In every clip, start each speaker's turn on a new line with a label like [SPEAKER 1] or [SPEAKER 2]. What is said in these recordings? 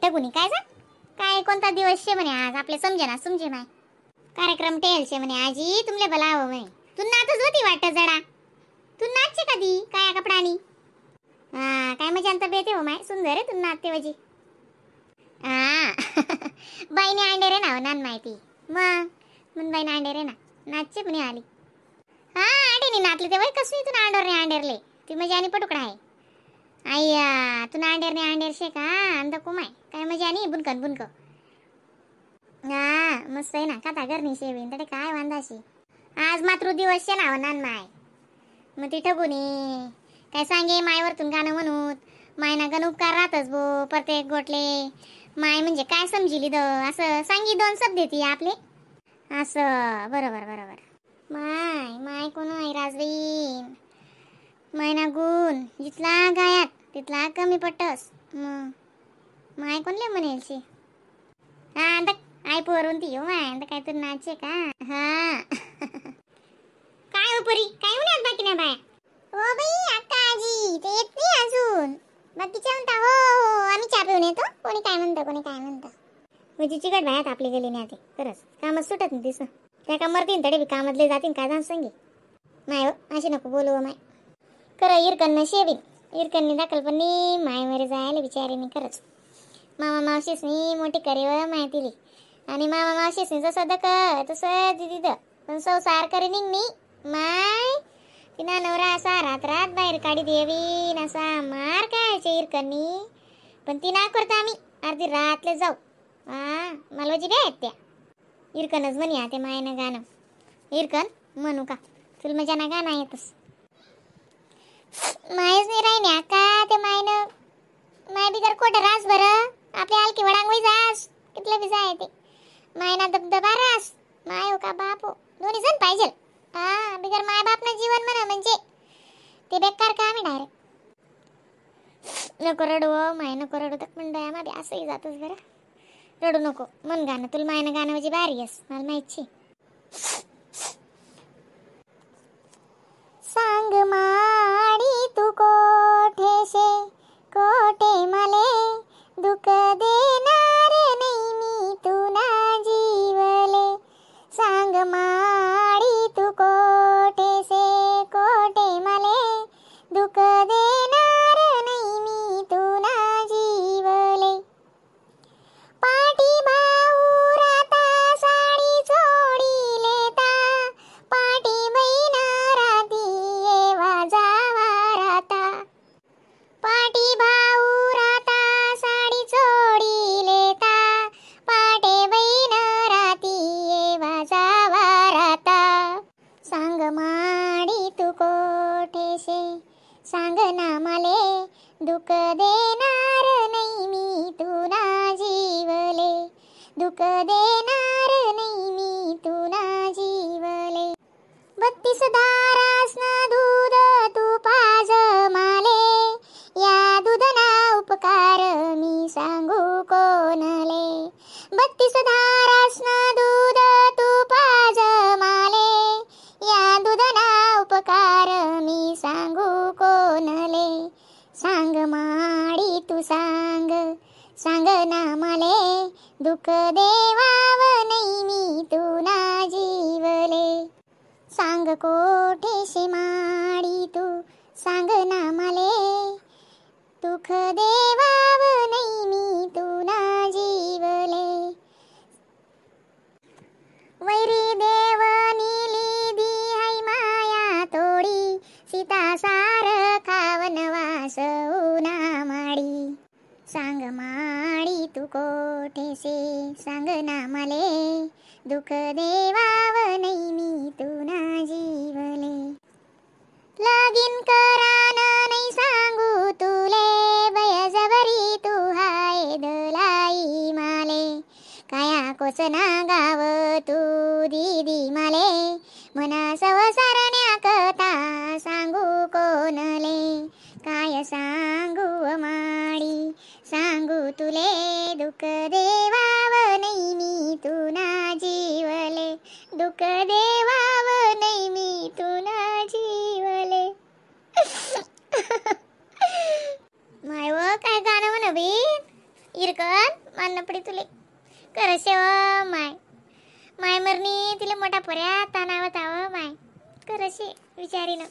[SPEAKER 1] टगुनी काय जा काय कोणता दिवस शे म्हणे आज आपले समजे ना समजे माय कार्यक्रम टेल शे म्हणे आजी तुमले बोलावं म्हणे. तू नाचच होती वाटत जडा तू नाचचे कधी काय कपडानी? हा काय मजा अंत बेते हो माय सुंदर आहे तू नाचते वजी. हा बाईने अंडे रे ना नान माहिती मग मन बाईने अंडे रे ना नाचचे म्हणे आली. हा अंडे नाचले ते वय कसं तू अंडोर ने अंडेरले ती मजा आणि पटुकडा आहे. आय्या तू अंडेर ने अंडेर शे का अंद कुमाय काय मजा आणि बुनकन बुनक. हा मस्त आहे ना काता घरनी शेवीन तडे काय वांदाशी. आज मातृ दिवस शे ना नान माय मग ती ठगुनी काय सांगे मायवरतून गाणं म्हणूत मायना गण उपकार राहतच बो प्रत्येक गोटले माय म्हणजे काय समजिली the असं सांगी दोन शब्द देते आपले असं बरोबर बरोबर. माय माय कोण आहे राजबीन मायना गुण जिथला गायात तिथला कमी पटस मग माय कोणले म्हणेलशी. हा आता आई पोरून ती हो माय आता काय तू नाचे का? हा काय हो परी काय होणार बाकी ना बाया? हो बाई अक्का आजी ते येत नाही अजून बाकीच्या म्हणता हो हो आम्ही चहा पिऊन येतो कोणी काय म्हणतं कोणी काय म्हणतं. म्हणजे चिकट बायात आपली गेली नाही ते खरंच कामच सुटत नाही दिसं त्या का मरतीन तडे बी कामातले जातीन काय जाण सांगे माय हो अशी नको बोलू माय खरं इरकन्न शेवीन इरकन्नी दाखल पण नी माय मरे जायला बिचारीनी खरंच. मामा मावशीसनी मोठी करे व माय तिली आणि मामा मावशीसनी जसं दक तसं दिदी the पण संसार करे निघणी माय तिना नवरा असा रात रात बाहेर काढी देवीन असा मार काय इरकन्नी पण ती ना करता आम्ही अर्धी रातले जाऊ. हा मला जी आहेत त्या इरकनच म्हणी ते मायनं गाणं इरकन म्हणू का तुला मजा ना गाणं येतस मायच नाही राहिने का ते मायनं माय बिगर खोटं रास बरं आपल्या हलकी वडांगवी जास कितलं बी जाय ते मायना दबदबा रास माय हो का बाप हो दोन्ही जण पाहिजे. हा बिगर माय बाप ना जीवन म्हणा म्हणजे ते बेकार काम आहे डायरेक्ट. नको रडू माय नको रडू तर म्हणडोया मा बी असंही जातच बरं रडू नको मन गाणं तुला मायनं गाणं म्हणजे भारी आहेस मला माहिती. सांग माडी तू कोठे शे कोठे मले दुःख देणार नाही मी तुला जीवले. सांग माडी तू कोठे शे कोठे मले दुःख देणार नाही मी तुला जीवले. पाठी भाऊ राता साडी चोडी लेता पाठी बहीण राती येवा जावा राता. पाठी भाऊ राता साडी चोडी लेता पाटे बहीण राती येवा जावा राता. सांग माडी तू कोठे शे सांग ना मले दुःख देणार नाही मी तुला जीवले. दुःख देणार नाही मी तुला जीवले. 32 दारास्न दूध तू पाज माले या दूधना उपकार मी सांगू कोणले. 32 दारास्न दूध तू पाज माले या दूधना उपकार मी सांगू कोणले. सांग माडी तू सांग सांग ना मले दुःख देवाव नाही मी तुला जीवले. सांग कोठे शे माडी तू सांग ना मले दुःख देवाव नाही मी तुला जीवले. वैरी देव नीली दी है माया तोडी सीता सार खावन वासवना माडी. सांग माडी तू कोठे से सांग ना मले दुःख देवाव नाही मी तुला जीवले. लगीन करान नाही सांगू तुले बयजबरी तू हाय दलाई माले. काया कोसना गाव तू दीदी माले मना सवसारण्या कथा सांगू कोणले. काय सांगू माडी सांगू तुले दुःख देवाव नाही मी तुला जीवले. दुःख देवाव नाही मी तुला जीवले. माय व काय गाणं म्हणा बी. इरकन मानणं पडी तुले खरं शेव माय माय मरणी तिले मोठा पोऱ्या तानावत आव माय खरं शे विचारीनं.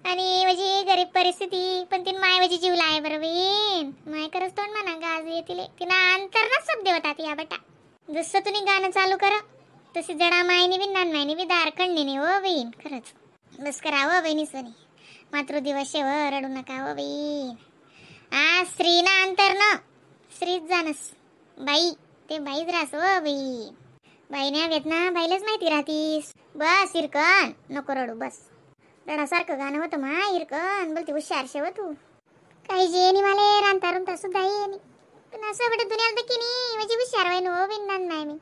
[SPEAKER 1] आणि माझी गरीब परिस्थिती पण तीन माय माझी जीव लाय बरं बहीण माय खरंच तोंड म्हणा गाज ये तिले तिनं अंतर ना सब देवतात या बेटा. जसं तुम्ही गाणं चालू करा तशी जडा मायनी बी नान मायनी बी दार खंडीने हो बहीण खरंच. बस करा हो बहिणी सोनी मातृदिवस शेव रडू नका हो बहीण. आ स्त्री ना अंतर ना स्त्रीच जाणस बाई ते बाईच रास हो बहीण. बाईने वेदना बाईलाच माहिती राहतीस. बस इरकन नको रडू बस. रडासारखं गाणं होतं मा इरकन बोलते हुशार शेव तू. काही जे नाही मला रांता रुंता सुद्धा ये पण असं बट दुनियाला की नाही म्हणजे हुशार वाईन हो बिन नान नाही मी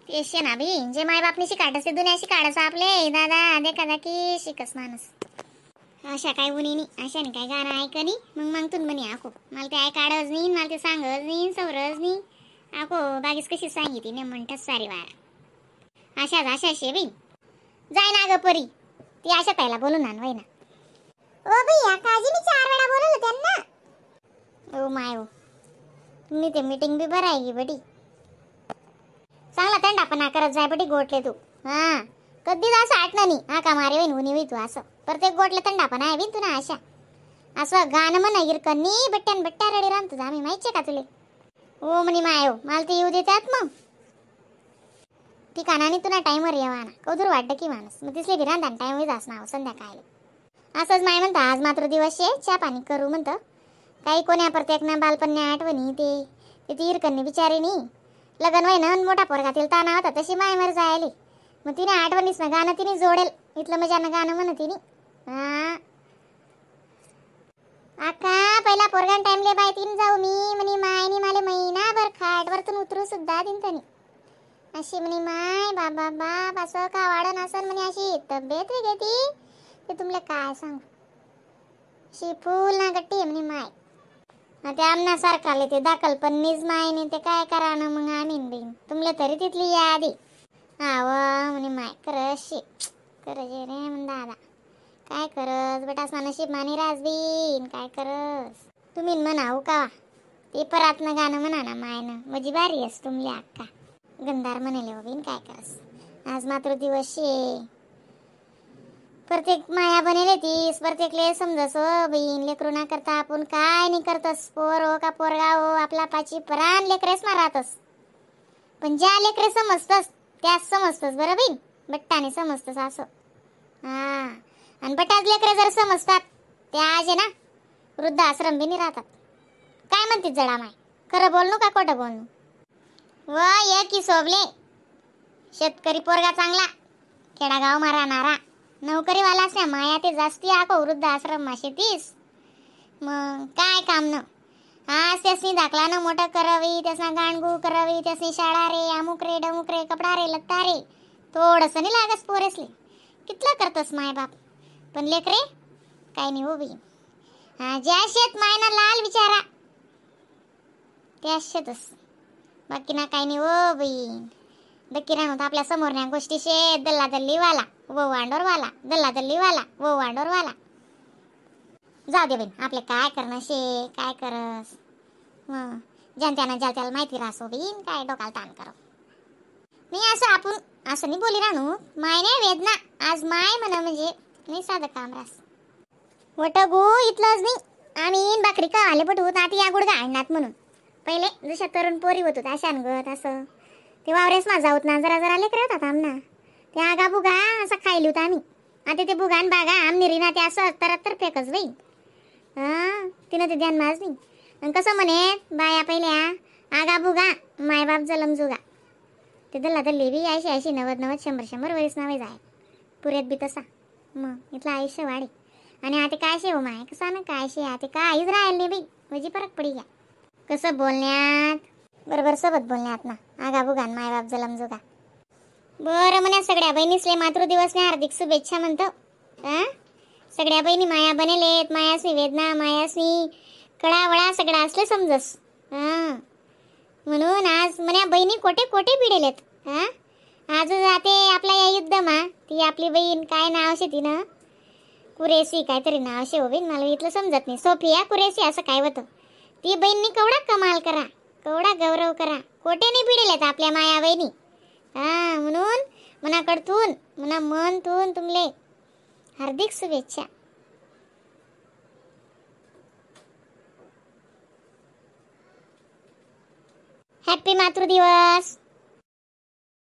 [SPEAKER 1] तेच ना बी जे माय बापनी शिकाडस ते दुनिया शिकाडस आपले दादा देखा दाखी शिकस माणूस. अशा काय उनी नाही अशाने काय गाणं ऐकनी मग मागतून म्हणे आको मला ते ऐकाडच नाही मला ते सांगच नाही सवरच नाही आको बागीच कशी सांगितली नाही म्हणतात सारी वार. अशाच अशा शे बाई जाय ना ग परी ती अशा ताईला बोलून आण ना. ओ बाई काजी मी 4 वेळा बोलवलं त्यांना. ओ my oh तुम्ही ते मीटिंग बी बरं आहे की बडी चांगला थंडापणा करत जाय बडी गोटले तू. हां कधीच असं आटणार नाही हा का मारे होईन उनी होई तू असं प्रत्येक गोटले थंडापणा आहे बिन तू ना अशा असं गाणं म्हणा इरकनी बट्ट्यान बट्ट्या रडी राहतो तुझा आम्ही माहिती का तुले. ओ म्हणे माय हो मला ते येऊ देतात मग ठिकाणाने तुला टाईमवर येवा ना कौदूर वाटतं की माणूस मग तिसले बी रांधा टाईम होईल असणार संध्याकाळी. असंच माय म्हणतं आज मात्र दिवस शे चहा पाणी करू म्हणतं. काही कोण्या प्रत्येक ना बालपण्या आठवणी ते ती इरकन्नी बिचारी नाही लग्न वय ना मोठा पोरगा तिला ताना होता तशी मायमर जायली मग तिने आठवणीच ना गाणं तिने जोडेल इथलं मजानं गाणं म्हण तिने. हा आका पहिला पोरगान टाइमले बाय तीन जाऊ मी म्हणे मायनी माले महिनाभर खाटवरतून उतरू सुद्धा दिन तनी अशी म्हणे माय बाबा बाप असं का वाढन असन म्हणे अशी तब्येत वेगळी ते तुमला काय सांगू अशी फुल ना गट्टी म्हणे माय. ते आमना सारखाले ते दाखल पण नीज मायने ते काय करा ना मग आम्ही बहीण तुमले तरी तिथली यादी आव म्हणे माय खरं शी खरं जे रे म्हण दादा काय करस बेटास नशीब मानी रास बीन काय करस तुम्ही म्हणाव का ते परात ना गाणं म्हणा ना मायनं म्हणजे भारी आहेस तुमले अक्का गंधार म्हणाले हो बीन काय करस. आज मात्र दिवस शे प्रत्येक माया बनेले तीस प्रत्येकले समजस हो बहीण लेकरू ना करता आपण काय नाही करतस पोर हो का पोरगा हो आपला पाची प्राण लेकरेस मारातस पण ज्या लेकरे समजतस त्याच समजतस बरं बहीण बट्टाने समजतस असं. हां आणि बटाच लेकरे जर समजतात ते आज आहे ना वृद्ध आश्रम बी नाही राहतात. काय म्हणते जडा माय खरं बोलणू का खोटं बोलणू. व ये की सोबले शेतकरी पोरगा चांगला खेडागाव मा राहणारा नोकरीवाला असल्या माया ते जास्ती आको वृद्ध आश्रम मा शेतीस मग काय काम न आज त्यासनी दाखला न मोठं करावी त्यासना गाणगू करावी त्यासनी शाळा रे अमुक रे डमुक रे कपडा रे लत्ता रे थोडंसं नाही लागस पोरेसले कितलं करतस माय बाप पण लेकरे काय नाही उभी. हा ज्या शेत मायना लाल विचारा त्या शेतस बाकी ना काय नाही ओ बहीण. दक्की राहणं आपल्या समोर न्या गोष्टी शे दल्ला दल्लीवाला वो वांडोरवाला दल्ला दल्लीवाला वो वांडोरवाला. जाऊ दे बहीण आपले काय करणं शे काय करस मग ज्या ज्या त्याला माहिती राहसो बहीण काय डोकाला ताण करो नाही असं आपण असं नाही बोली राहणू माय नाही वेदना आज माय म्हणा म्हणजे नाही साधं काम रास वट गो इथलंच नाही आम्ही भाकरी का आले पटवत आता या गुडगा आणणार म्हणून पहिले जशा तरुण पोरी होत अशा गत असं ते वावरेस मा जाऊत ना जरा जरा लेकर होतात आमना ते आगा बुगा असं खायली होतं आम्ही आता ते बुगा आणि बागा आमनी रिना ते असं तर तर फेकच बाई. हां तिनं ते ध्यान माझ नाही आणि कसं म्हणे बाया पहिल्या आगा बुगा मायबाप जलम जुगा ते दल्ला दल्ली बी 80 80 90 90 100 100 वरीस नावे जाय पुरेत बी तसा मग इथलं आयुष्य वाढे. आणि आता काय शे हो माय कसा ना काय शे आता काहीच राहील नाही बाई म्हणजे फरक पडी घ्या कसं बोलण्यात बरोबर सोबत बोलण्यात ना आगा बुगा मायबाप जलम जुगा. बरं म्हण्या सगळ्या बहिणीसले मातृदिवसने हार्दिक शुभेच्छा म्हणतो. हां सगळ्या बहिणी माया बनेलेत मायासनी वेदना मायासनी कळावळा सगळा असले समजस. हां म्हणून आज म्हण्या बहिणी कोठे कोठे भिडेलेत. हां आज जाते आपल्या या युद्धमा ती आपली बहीण काय नाव शे तिनं कुरेसी काहीतरी नाव शे हो बहीण मला इथलं समजत नाही सोफिया कुरेसी असं काय होतं ती बहिणनी केवढा कमाल करा केवढा गौरव करा कोठे नाही पिढेलेत आपल्या माया बहिणी. हा म्हणून मनाकडतून मना मनतून तुमले हार्दिक शुभेच्छा. हॅपी मातृदिवस.